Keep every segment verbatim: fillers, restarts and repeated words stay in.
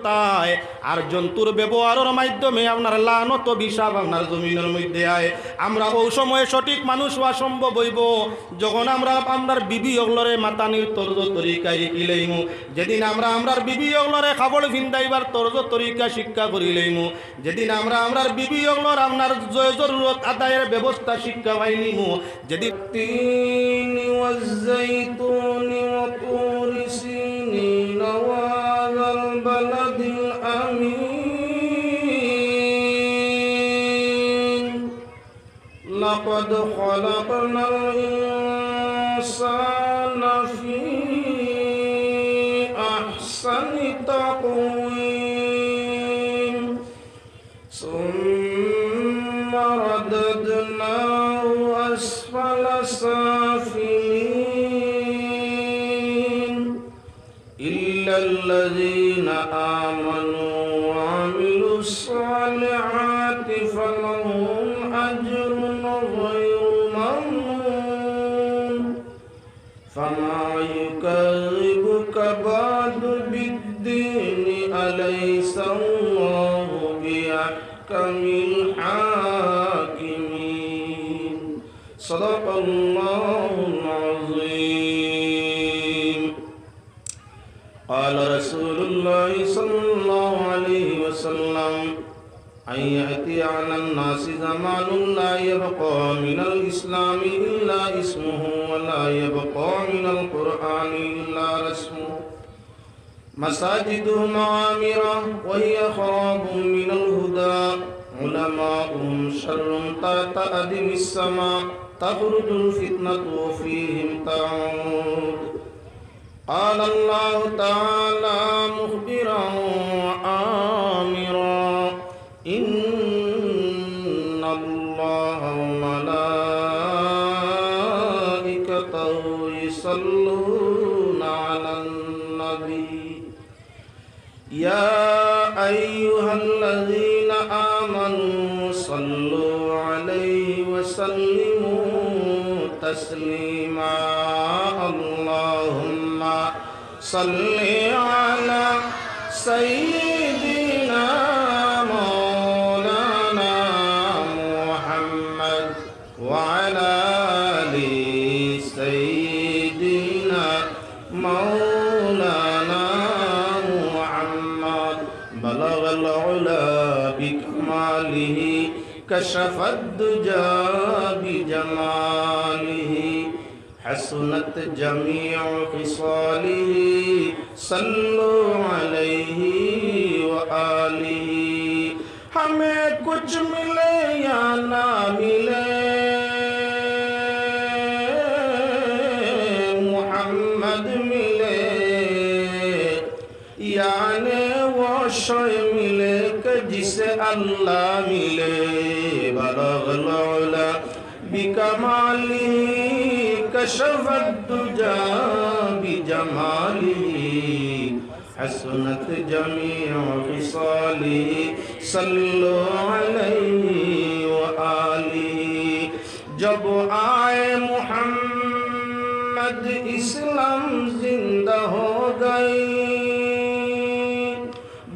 তাই আর জন্তুর ব্যবহারর মাধ্যমে আপনার লানত অভিশাপ আপনার জমিনর মধ্যে আয়। আমরা অউ সময় সঠিক মানুষ অওয়া সম্ভব অইবো, যখন আমরা আমরার বিবি অকলরে মাতানির তর্জ তরিকা শিখিলাইমু, যেদিন আমরা আমরার বিবি অকলরে কাপড় ফিন্দাইবার তর্জ তরিকা শিক্ষা করিলাইমু, যেদিন আমরা আমরার বিবি অকলর আপনার জয় জরুরত আদায়র ব্যবস্থা শিক্ষা পাইলিমু, যেদিন التين والزيتون وطور سينين وهذا البلد الأمين لقد خلقنا الإنسان في أحسن تقويم ثم رددناه أسفل سافلين إلا الذين آمنوا وعملوا الصالحات فلهم أجر غير ممنون فما يكذبك بعد بالدين أليس الله بأحكم الحاكمين صدق الله العظيم قال رسول الله صلى الله عليه وسلم أن يأتي على الناس زمان لا يبقى من الإسلام إلا اسمه ولا يبقى من القرآن إلا رسمه مساجدهم عامرة وهي خراب من الهدى علماؤهم شر تحت أدم السماء تخرج الفتنة وفيهم تعود قال الله تعالى مخبرا وآمرا إن الله وملائكته يصلون على النبي يا أيها الذين آمنوا صلوا عليه وسلموا تسليما اللهم صل على سيدنا مولانا محمد وعلى آل سيدنا مولانا محمد بلغ العلا بكماله كشف الدجى بجماله حسنت جميع خصاله صلوا عليه وآله ہمیں کچھ ملے یا نہ ملے محمد ملے یعنی وہ شے ملے کہ جسے اللہ ملے بلغ العلا بكماله كشف الدجى بجماله حسنت جميع خصاله صلوا عليه وآله جب آئے محمد اسلام زندہ ہو گئی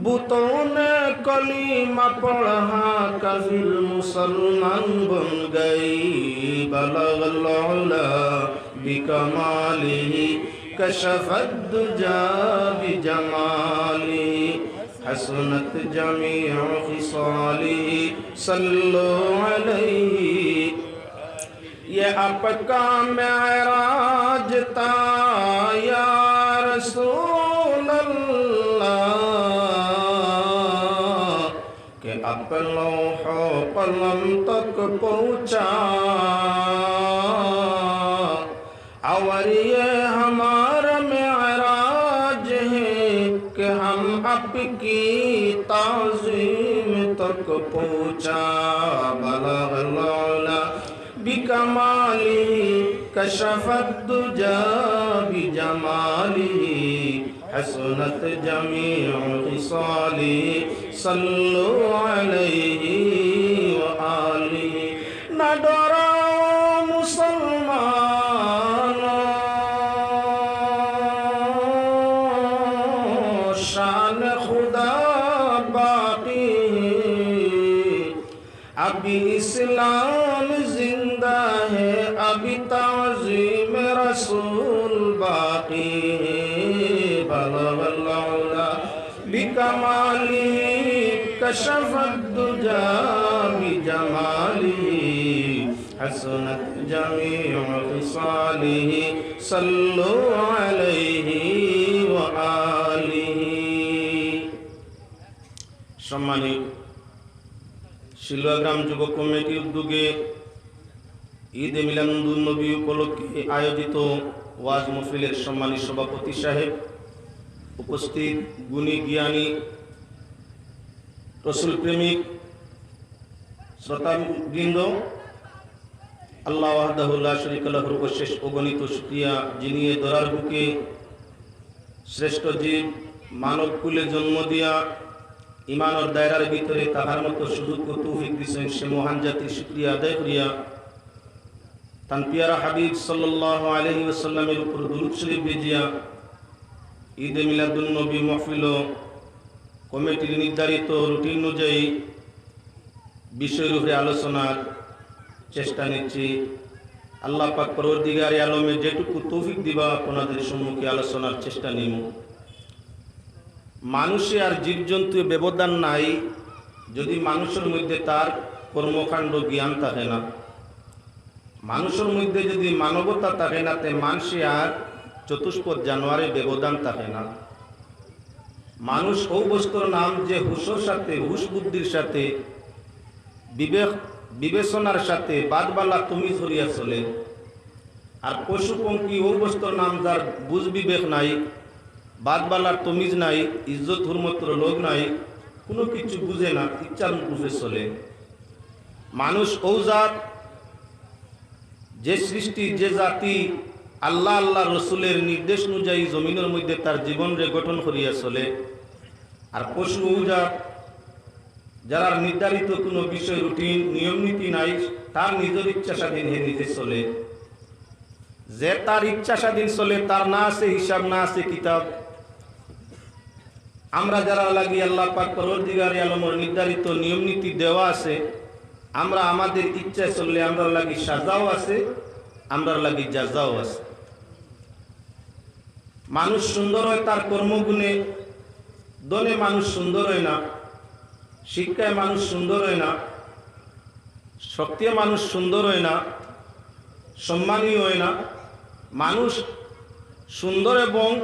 بتوں نے کلمہ پڑھا کافر مسلمان بن گئی بلغ العلا بكماله كشف الدجى بجماله حسنت جميع خصاله صلوا عليه یہ آپ کا معراج تھا یا رسول اللہ کہ آپ لوح و قلم تک پہنچا اور یہ ہمارا معراج ہے کہ ہم آپ کی تعظیم تک پہنچا بلغ العلا بكماله كشف الدجى بجماله حسنت جميع خصاله صلوا عليه وآله نہ ڈراؤ مسلمانوں شان خدا اسلام زندہ ہے، اب تعظیم رسول باقی ہے۔ بلغ العلا بکمالہ، کشف الدجی بجمالہ، حسنت جمیع خصالہ، صلوا علیہ وآلہ۔ সম্মানিত শিলুয়া গ্রাম যুব কমিটির উদ্যোগে ঈদে মিলাদুন্নবী উপলক্ষে আয়োজিত ওয়াজ মাহফিলের সম্মানিত সভাপতি সাহেব, উপস্থিত গুণী জ্ঞানী রসুল প্রেমিক শ্রোতাবৃন্দ, আল্লাহ ওয়াহদাহু লা শরীকা লাহুর অশেষ অগণিত শুকরিয়া, যিনি এ ধরার বুকে শ্রেষ্ঠ জীব মানব কুলে জন্ম দিয়া ইমানর দায়রার ভিতরে তাহার মতো সুযোগ ও তৌফিক দিছেন, সে মহান জাতির শুকরিয়া আদায় করিয়া তান পিয়ারা হাবিব সাল্লাল্লাহু আলাইহি ওয়াসাল্লামের উপর দুরূদ শরীফ ভিজিয়া ঈদে মিলাদুন নবী মাহফিল কমিটির নির্ধারিত রুটিন অনুযায়ী বিষয়ের উপরে আলোচনার চেষ্টা নিচ্ছি। আল্লাহ পাক পরওয়ারদিগারে আলমে যেটুকু তৌফিক দিবা, আপনাদের সম্মুখে আলোচনার চেষ্টা নিমু। মানুষে আর জীবজন্তুয়ে ব্যবধান নাই, যদি মানুষর মধ্যে তার কর্মকাণ্ড জ্ঞান থাকে না, মানুষর মধ্যে যদি মানবতা থাকে না, তে মানষে আর চতুষ্পদ জানোয়ারে ব্যবধান থাকে না। মানুষ অউ বস্তুর নাম যে হুশর সাথে, হুশ বুদ্ধির সাথে, বিবেক বিবেচনার সাথে বাদ বালা তমিজ করিয়া চলে। আর পশু পঙ্খী অউ বস্তুর নাম যার বুঝ বিবেক নাই, বাদ বালার তমিজ নাই, ইজ্জত হুরমতর লোভ নাই, কুনু কিছু বুঝে না, ইচ্ছার রূপে চলে। মানুষ অউ জাত, যে সৃষ্টি, যে জাতি আল্লাহ, আল্লাহর রসুলের নির্দেশ অনুযায়ী জমিনর মধ্যে তার জীবনরে গঠন করিয়া চলে। আর পশু অউ জাত, যারার নির্ধারিত কুনু বিষয় রুটিন, নিয়ম নীতি নাই, তার নিজর ইচ্ছা স্বাধীন হে নিজে চলে। যে তার ইচ্ছা স্বাধীন চলে, তার না আছে হিসাব, না আছে কিতাব। আমরা যারার লাগি আল্লাহ পাক পরওয়ারদিগারে আলমর নির্ধারিত নিয়ম নীতি দেওয়া আছে, আমরা আমাদের ইচ্ছায় চললে আমরার লাগি সাজাও আছে, আমরার লাগি জাজাও আছে। মানুষ সুন্দর হয় তার কর্মগুণে, ধনে মানুষ সুন্দর হয় না, শিক্ষায় মানুষ সুন্দর হয় না, শক্তিয়ে মানুষ সুন্দর হয় না, সম্মানী হয় না। মানুষ সুন্দর এবং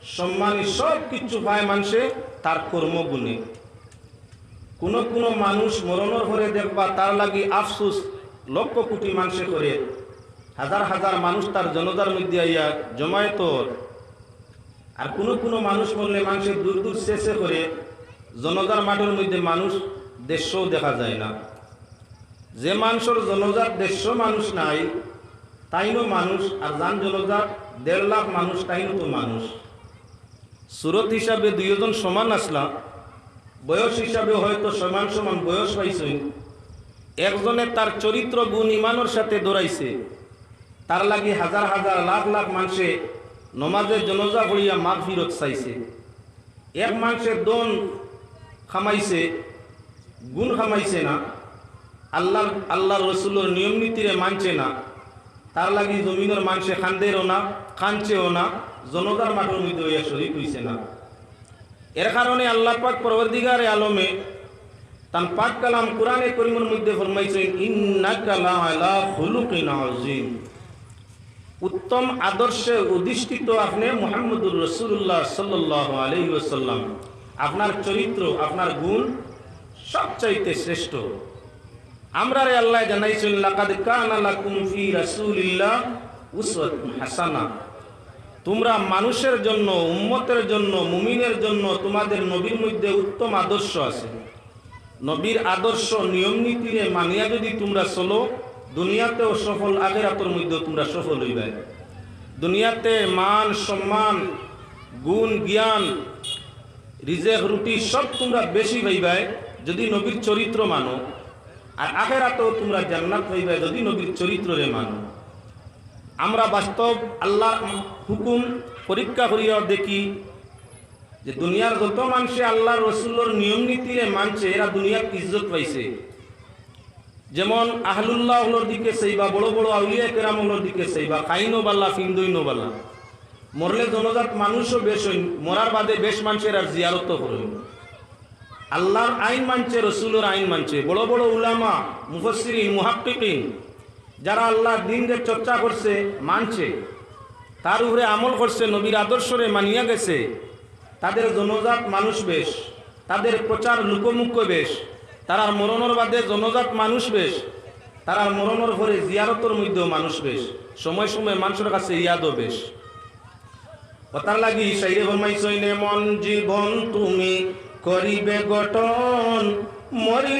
সম্মানী সব কিছু পায় মানষে তার কর্মগুণে। কুনু কুনু মানুষ মরণর পরে দেখবা তার লাগি আফসোস লক্ষ কোটি মানষে করে, হাজার হাজার মানুষ তার জনাজার মধ্যে আইয়া জমায়েত অর। আর কুনু কুনু মানুষ মরলে মানষে দূর দূর শেষে করে, জনাজার মাঠর মধ্যে মানুষ দেড়শও দেখা যায় না। যে মানষর জনাজাত দেড়শো মানুষ নাই, তাইনও মানুষ, আর যান জনাজাত দেড় লাখ মানুষ, তাইনও তো মানুষ। সুরত হিসাবে দুইজন সমান আছলা, বয়স হিসাবে হয়তো সমান সমান বয়স পাইছইন। একজনে তার চরিত্র গুণ ইমানর সাথে ধরাইছে, তার লাগি হাজার হাজার লাখ লাখ মানষে নমাজে জনাজা পড়িয়া মাগফিরত চাইছে। এক মানষে ধন কামাইছে, গুণ কামাইছে না, আল্লাহর, আল্লাহর রসুলর নিয়ম নীতিরে মানছে না, তার লাগি জমিনর মানষে কান্দেরও না, কানছেও না, জনাজার মাঠর মধ্যে অইয়া শরিক অইছে না। এর কারণে আল্লাহ পাক পরওয়ারদিগারে আলমে তান পাক কালাম কোরআনে করিমর মধ্যে ফরমাইছইন, "ইন্নাকা লাআলা খুলুকিন আযীম।" উত্তম আদর্শে অধিষ্ঠিত আপনি মুহাম্মদুর রাসূলুল্লাহ সাল্লাল্লাহু আলাইহি ওয়াসাল্লাম, আপনার চরিত্র, আপনার গুণ সবচাইতে শ্রেষ্ঠ। আমরারে আল্লায় জানাইছইন, "লাকাদ কানা লাকুম ফি রাসূলিল্লাহ উসওয়াতুন হাসানা।" তোমরা মানুষের জন্য, উম্মতের জন্য, মুমিনের জন্য তোমাদের নবীর মধ্যে উত্তম আদর্শ আছে। নবীর আদর্শ নিয়ম নীতিরে মানিয়া যদি তোমরা চলো, দুনিয়াতেও সফল, আখেরাতর মধ্যেও তোমরা সফল অইবায়। দুনিয়াতে মান, সম্মান, গুণ, জ্ঞান, রিজেক, রুটি সব তোমরা বেশি পাইবায় যদি নবীর চরিত্র মানো, আর আখেরাতেও তোমরা জান্নাত পাইবায় যদি নবীর চরিত্ররে মানো। আমরা বাস্তব আল্লাহর হুকুম পরীক্ষা করিয়া দেখি যে দুনিয়ার যত মানষে আল্লাহর রসুলর নিয়ম নীতিরে মানছে, এরা দুনিয়াত ইজ্জত পাইছে। যেমন আহলুল্লাহ অকলর দিকে চাইবা, বড় বড় আউলিয়া কেরাম অকলর দিকে চাইবা, খাইনও বালা, ফিন্দইনও বালা। মরলে জনজাত মানুষও বেশ অইন, মরার বাদে বেশ মানষের আর জিয়ারতও করইন। আল্লাহর আইন মানছে, রসুলর আইন মানছে, বড় বড় উলামা, মুফাসসিরিন, মুহাক্কিকিন, যারা আল্লাহর দিনরে চর্চা করছে, মানছে, তার উপরে আমল করছে, নবীর আদর্শরে মানিয়া গেছে, তাদের জনজাত মানুষ বেশ, তাদের প্রচার লোকমুখে বেশ, তারার মরণর বাদে জনজাত মানুষ বেশ, তারার মরণর পরে জিয়ারতর মধ্যেও মানুষ বেশ, সময় সময় মানষর কাছে ইয়াদও বেশ। অতার লাগি শাইরে ফরমাইছইন, "এমন জীবন তুমি করিবে গঠন, মরি